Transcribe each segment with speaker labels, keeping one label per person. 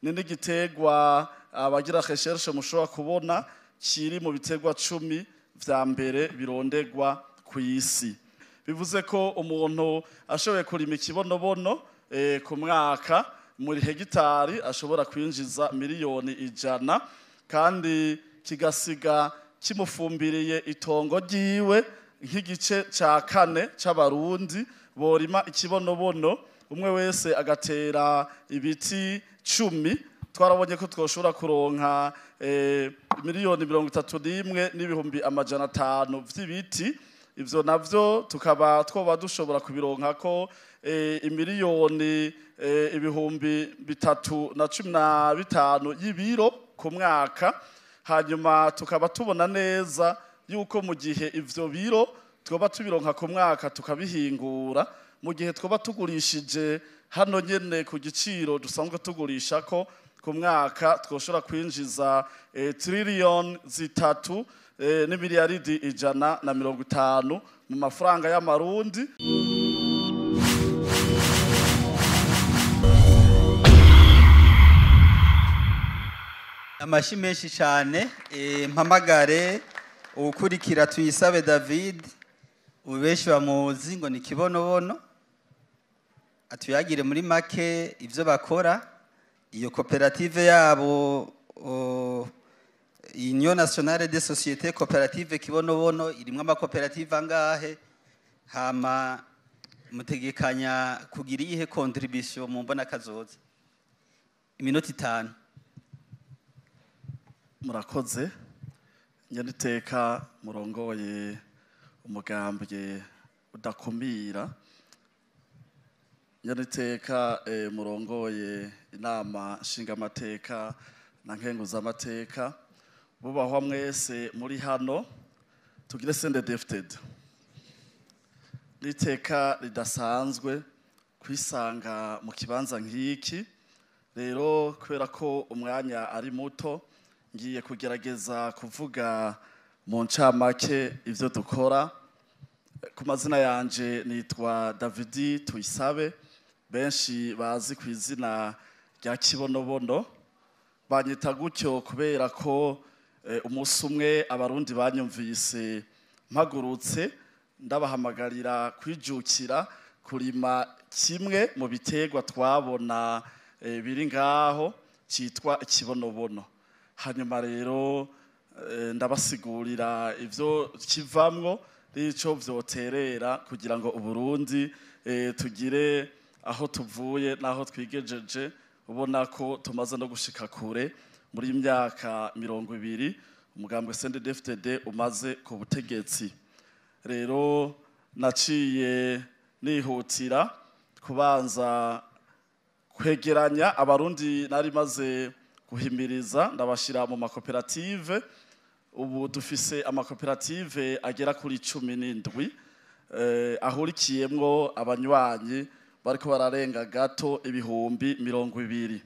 Speaker 1: Ni n'igiterwa abagira recherche mushobora kubona kiri mu biterwa 10 vya mbere birondegwa ku isi. Bivuze ko umuntu ashoboye kurima ikibonobono ku mwaka muri hegitari ashobora kwinjiza 100,000,000, kandi kigasiga kimufumbiriye itongo ryiwe nk'igice ca 4 c'abarundi borima ikibonobono, umwe wese agatera ibiti 10. Twarabonye ko twoshobora kuronka 31,500,000 vy'ibiti. Ivyo navyo tukaba twoba dushobora kubironka ko 3,015,000 y'ibiro ku mwaka. Hanyuma tukaba tubona neza yuko mu gihe ivyo biro twoba tubironka ku mwaka tukabihingura, mu gihe twoba tugurishije hano nyene ku giciro dusanzwe tugurisha ko ku mwaka twoshobora kwinjiza 3 trillion n'imiliyaridi 150 mu mafaranga y'amarundi.
Speaker 2: Amashi menshi cyane. Mpamagare ukurikira Tuyisabe David, ubu benshi bamuzi ngo ni Kibonobono, atuyagire muri make ivyo bakora, iyo koperative yabo Union Nationale des Sociétés Coopératives Kibonobono irimwo amakoperative angahe, hama mutegekanya kugira iyihe contribution mu mbona kazoza? Iminota 5.
Speaker 1: Murakoze. Nyaniteka murongoye umugambwe udakumira, nyaniteka murongoye inama nshingamateka na nkenguzamateka, bubahwa mwese muri hano, tugire CNDD-FDD. N'iteka ridasanzwe kwisanga mu kibanza nk'iki. Rero kubera ko umwanya ari muto, ngiye kugerageza kuvuga mu ncamake ivyo dukora. Ku mazina yanje nitwa Davidi Tuyisabe, benshi bazi ku izina rya Kibonobono. Banyita gutyo kubera ko umunsi umwe abarundi banyumvise mpagurutse ndabahamagarira kwijukira kurima kimwe mu biterwa twabona biri ngaho citwa ikibonobono. Hanyuma rero ndabasigurira ivyo kivamwo n'ico vyoterera kugira ngo Uburundi tugire aho tuvuye n'aho twigejeje. Ubona ko tumaze no gushika kure muri myaka 20 umugambwe CNDD-FDD umaze ku butegetsi. Rero naciye nihutira kubanza kwegeranya abarundi nari maze guhimiriza, ndabashira mu makoperative. Ubu dufise amakoperative agera kuri 17 ahurikiyemwo abanywanyi bariko bararenga gato 20,000.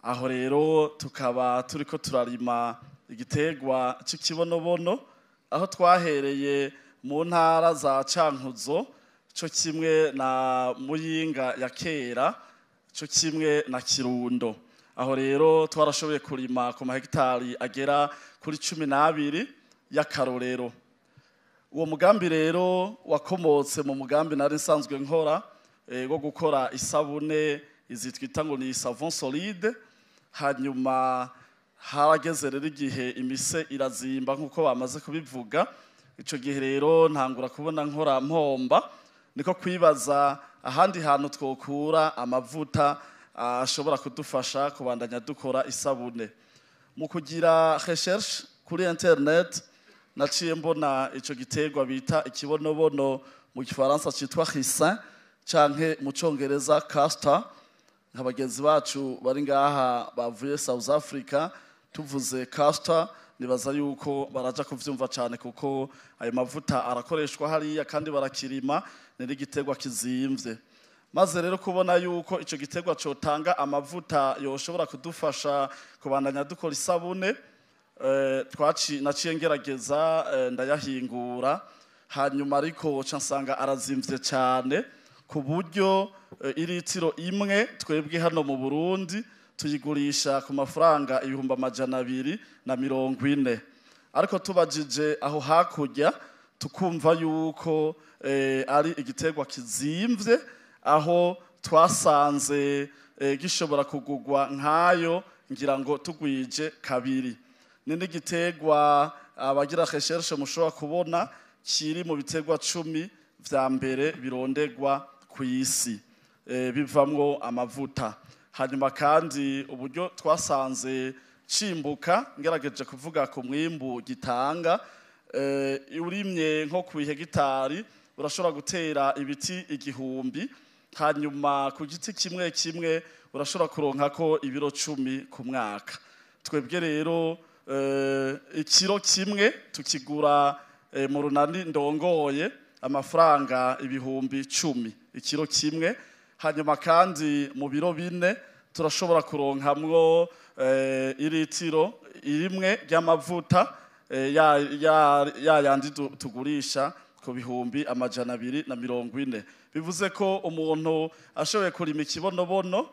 Speaker 1: Aho rero tukaba turiko turarima igiterwa c'ikibonobono, aho twahereye mu ntara za Cankuzo co kimwe na Muyinga ya kera co kimwe na Kirundo. Aho rero twarashoboye kurima ku mahegitari agera kuri 12 y'akarorero. Uwo mugambi rero wakomotse mu mugambi nari nsanzwe nkora wo gukora isabune izi twita ngo ni savon solide. Hanyuma harageze rero igihe imise irazimba nk'uko bamaze kubivuga. Ico gihe rero ntangura kubona nkora mpomba, niko kwibaza ahandi hantu twokura amavuta ashobora kudufasha kubandanya dukora isabune. Mu kugira recherche kuri internet naciye mbona ico giterwa bita ikibonobono, mu gifaransa citwa ricin canke mu congereza castor. Nka bagenzi bacu bari ngaha bavuye South Africa, tuvuze castor nibaza yuko baraja kuvyumva cane, kuko ayo mavuta arakoreshwa hariya kandi barakirima, ni n'igiterwa kizimvye. Maze rero kubona yuko ico giterwa cotanga amavuta yoshobora kudufasha kubandanya dukora isabune, naciye ngerageza ndayahingura. Hanyuma ariko ca nsanga arazimvye cane, ku buryo iritiro imwe twebwe hano mu Burundi tuyigurisha ku mafaranga 240,000. Ariko tubajije aho hakurya tukumva yuko ari igiterwa kizimvye, aho twasanze gishobora kugugwa nkayo ngira ngo tugwije kabiri. Ni n'igiterwa abagira recherche mushobora kubona kiri mu biterwa 10 vya mbere birondegwa ku isi, bivamwo amavuta. Hanyuma kandi uburyo twasanze cimbuka, ngerageje kuvuga ku mwimbu gitanga, urimye nko ku hegitari urashobora gutera ibiti 1000, hanyuma ku giti kimwe kimwe urashobora kuronka ko ibiro 10 ku mwaka. Twebwe rero ikiro kimwe tukigura mu runani ndongoye amafaranga 10,000 ikiro kimwe. Hanyuma kandi mu biro 4 turashobora kuronkamwo iritiro rimwe ry'amavuta ya yandi tugurisha ku 240,000. Bivuze ko umuntu ashoboye kurima ikibonobono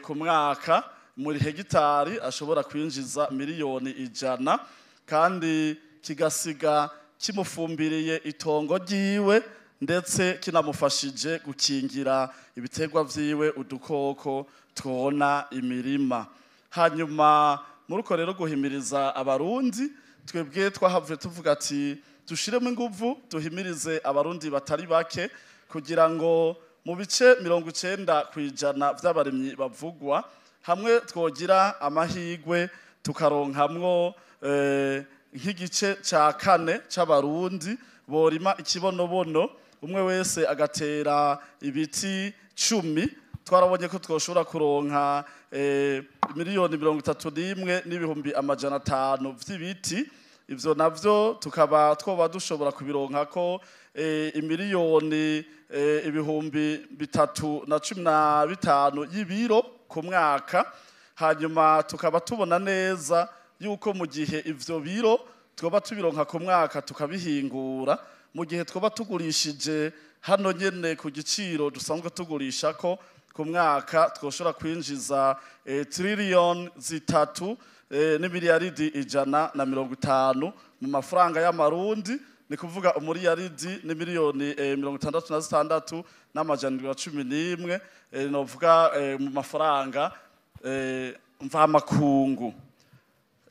Speaker 1: ku mwaka muri hegitari ashobora kwinjiza 100,000,000, kandi kigasiga kimufumbiriye itongo ryiwe, ndetse kinamufashije gukingira ibiterwa vyiwe udukoko twona imirima. Hanyuma muri uko rero guhimiriza abarundi, twebwe twahavuye tuvuga ati dushiremo inguvu duhimirize abarundi batari bake, kugira ngo mu bice 90% vy'abarimyi bavugwa hamwe twogira amahigwe tukaronkamwo nk'igice ca 4 c'abarundi borima ikibonobono, umwe wese agatera ibiti 10. Twarabonye ko twoshobora kuronka 31,500,000 vy'ibiti. Ivyo navyo tukaba twoba dushobora kubironka ko 3,015,000 y'ibiro ku mwaka. Hanyuma tukaba tubona neza yuko mu gihe ivyo biro twoba tubironka ku mwaka tukabihingura, mu gihe twoba tugurishije hano nyene ku giciro dusanzwe tugurisha ko ku mwaka twoshobora kwinjiza 3 trillion 150,000,000,000 mu mafaranga y'amarundi, ni kuvuga umuriyaridi ni 66,711,000, novuga mu mafaranga mvamakungu.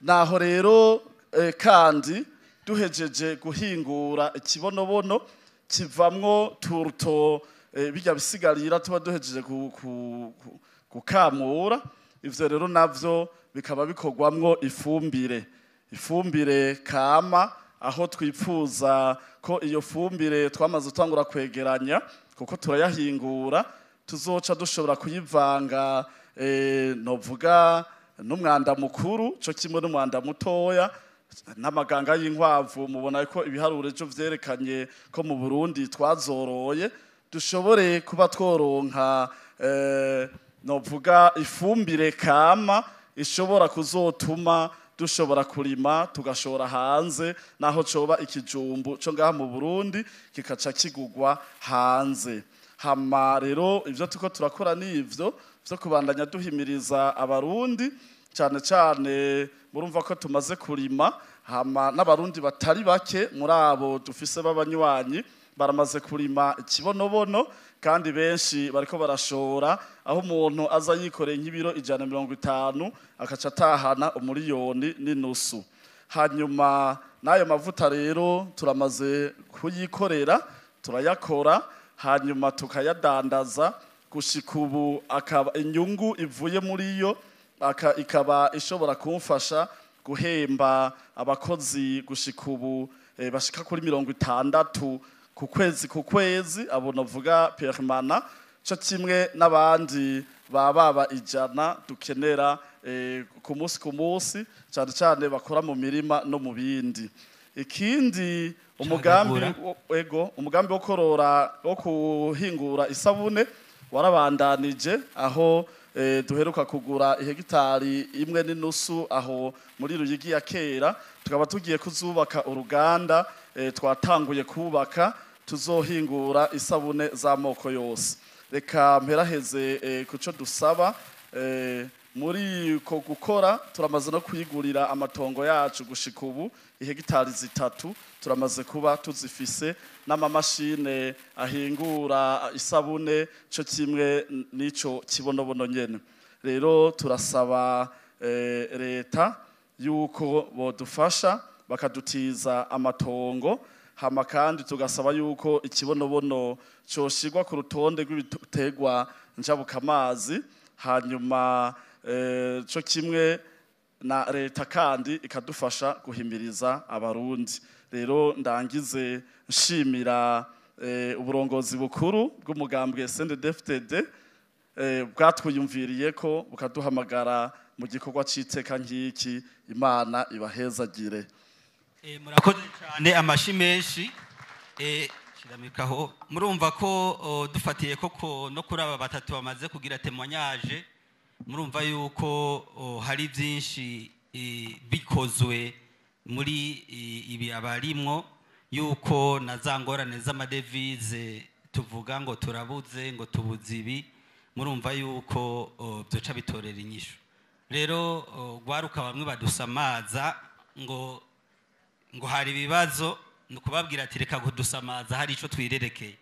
Speaker 1: Naho rero kandi duhejeje guhingura ikibonobono kivamwo turuto, bijya bisigarira tuba duhejeje gukamura. Ivyo rero navyo bikaba bikorwamwo ifumbire kama, aho twipfuza ko iyo fumbire twamaze gutangura kwegeranya kuko turayahingura, tuzoca dushobora kuyivanga novuga n'umwanda mukuru co kimwe n'umwanda mutoya n'amaganga y'inkwavu. Mubona ko ibiharuro ejo vyerekanye ko mu Burundi twazoroye, dushobore kuba tworonka novuga ifumbire kama ishobora kuzotuma dushobora kurima tugashora hanze, naho coba ikijumbu co ngaha mu Burundi kikaca kigugwa hanze. Hama rero ivyo tuko turakora nivyo vyo kubandanya duhimiriza abarundi, cyane cyane murumva ko tumaze kurima, hama n'abarundi batari bake muri abo dufise b'abanywanyi baramaze kurima ikibonobono, kandi benshi bariko barashora, aho umuntu aza yikoreye nk'ibiro 150 akaca atahana 1,5 miliyoni. Hanyuma n'ayo mavuta rero turamaze kuyikorera, turayakora, hanyuma tukayadandaza. Gushika ubu akaba inyungu ivuye muri yo ikaba ishobora kumfasha guhemba abakozi gushika ubu bashika kuri 60 ku kwezi ku kwezi, abo navuga permanent, co kimwe n'abandi baba 100 dukenera ku munsi ku munsi, cyane cyane bakora mu mirima no mu bindi. Ikindi umugambi ego umugambi wo korora wo kuhingura isabune warabandanije, aho duheruka kugura ihegitari 1.5 aho muri Ruyigi ya kera, tukaba tugiye kuzubaka uruganda twatanguye kubaka tuzohingura isabune z'amoko yose. Reka mperaheze kuco dusaba. Muri ko gukora turamaze no kwigurira amatongo yacu. Gushika ubu ihegitari 3 turamaze kuba tuzifise, n'amamashine ahingura isabune co kimwe n'ico kibonobono nyene. Rero turasaba leta yuko bodufasha bakadutiza amatongo. Hama kandi tugasaba yuko ikibonobono coshirwa ku rutonde rw'ibiterwa njabukamazi. Hanyuma co kimwe na leta kandi ikadufasha guhimiriza Abarundi. Rero ndangize nshimira uburongozi bukuru bw'umugambwe CNDD-FDD bwatwiyumviriye ko bukaduhamagara mu gikorwa c'iteka nk'iki. Imana ibahezagire.
Speaker 2: Murakoze cyane, amashi menshi. Shiramikaho. Murumva ko dufatiye koko no kuri aba batatu bamaze kugira témoignage, murumva yuko hari byinshi bikozwe muri ibi abarimwo, yuko na za ngorane z'amadevize tuvuga ngo turabuze, ngo tubuze ibi, murumva yuko byoca bitorera inyishu. Rero gwaruka bamwe badusamaza ngo hari ibibazo, ni ukubabwira ati: "Reka kudusamaza, hari icyo twirerekeye."